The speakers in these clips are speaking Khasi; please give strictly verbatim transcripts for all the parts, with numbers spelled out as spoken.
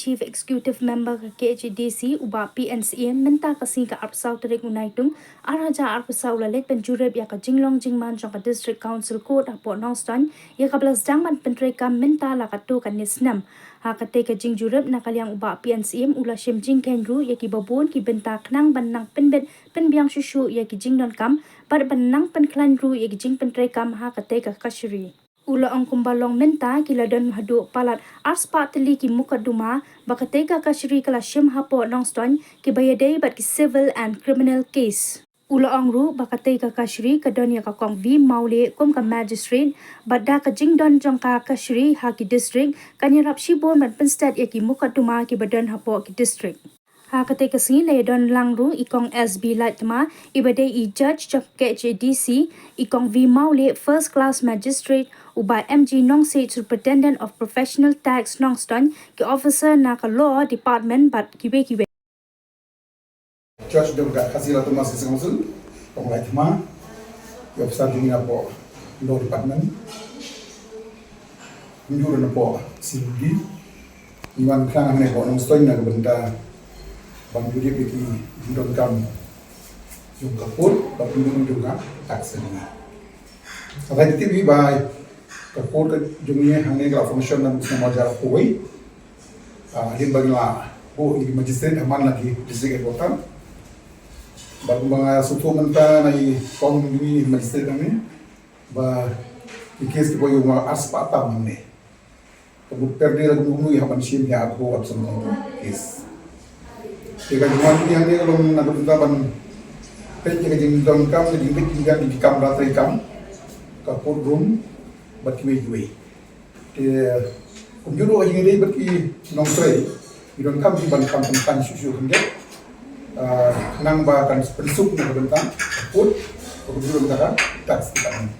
Chief Executive Member ka K H A D C u Bah P N Syiem mynta ka sngi ka arphew saw tarik u Naitung ar hajar arphew saw u la leit ban jurip ïa ka jinglong jingman jong ka District Council Court hapoh Nongstoiñ, ïa kaba la sdang ban pyntreikam mynta la katto katne snem. Ha katei ka jingjurip na ka liang u Bah P N Syiem u la shim jingkheiñ ruh ïa kiba bun ki bynta khnang ban nang pynbit pynbiang shuh shuh ïa ki jingdonkam bad ban nang pynkhlaiñ ruh ïa ki jingpyntreikam ha katei ka kashari. U la ong kumba long mynta ki la don haduh palat arspah tylli ki mukotduma ba katei ka kashari ka la shim hapoh Nongstoiñ kiba ïadei bad ki civil and criminal case. U la ong ruh ba katei ka kashari ka don ïa ka Kong V Mawlieh kum ka magistrate bad da ka jingdon jong ka kashari ha ki district kan ïarap shibun ban pynstet ïa ki mukotduma kiba don hapoh ki district. Ha katei ka sngi la ïadon lang ruh i Kong S B Laittma iba dei i judge jong K H A D C, i Kong V Mawlieh first class magistrate, u Bah M G Nongsiej Superintendent of Professional Tax Nongstoiñ, ki officer na ka law department bad kiwei kiwei. Judge jong ka Khasi Autonomous District Council, Kong Laittma, ki officer jong ngi napoh law department, kumjuh napoh C B D, ngi wan khnang hangne hapoh Nongstoiñ na ka bynta ban jurip ïa ki jingdonkam jong ka court bad kumjuh jong ka tax. Hynrei te tip hi ba ka court ka jong ngi hangne ka la function naduh u snem ar hajar arphew wei. Ah, hadien ba ngi la buh ïa ki magistrate ha man la ki district headquarter. Bad kumba nga sngewthuh mynta na i kong jong ngi magistrate hangne ba ki case kiba ïoh ma arspah tam hangne. Ka mut per day la kumno kumno ïa ban shim ïa arphew arphew san case. Te ka jingwan jong ngi hangne ka long na ka bynta ban peit ïa ka jingdonkam, ka jingbit jingbiang, ka jingkam bynta treikam, ka court room bad kiwei kiwei. Te kumjuh ruh ka jingïadei bad ki nongtrei, ki donkam ki ban kam pynpan shuh shuh khyndiat. Ah, khnang ba kan pynsuk na ka bynta ka court, ka kumjuh ruh ka tax department.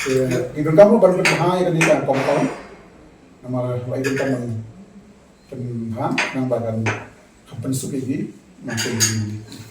Te ki donkam ruh ban pynbha ïa kane ka compound. Namar ba ki donkam ban pynbha khnang ba kan kam pynsuk ïa ki nongtrei.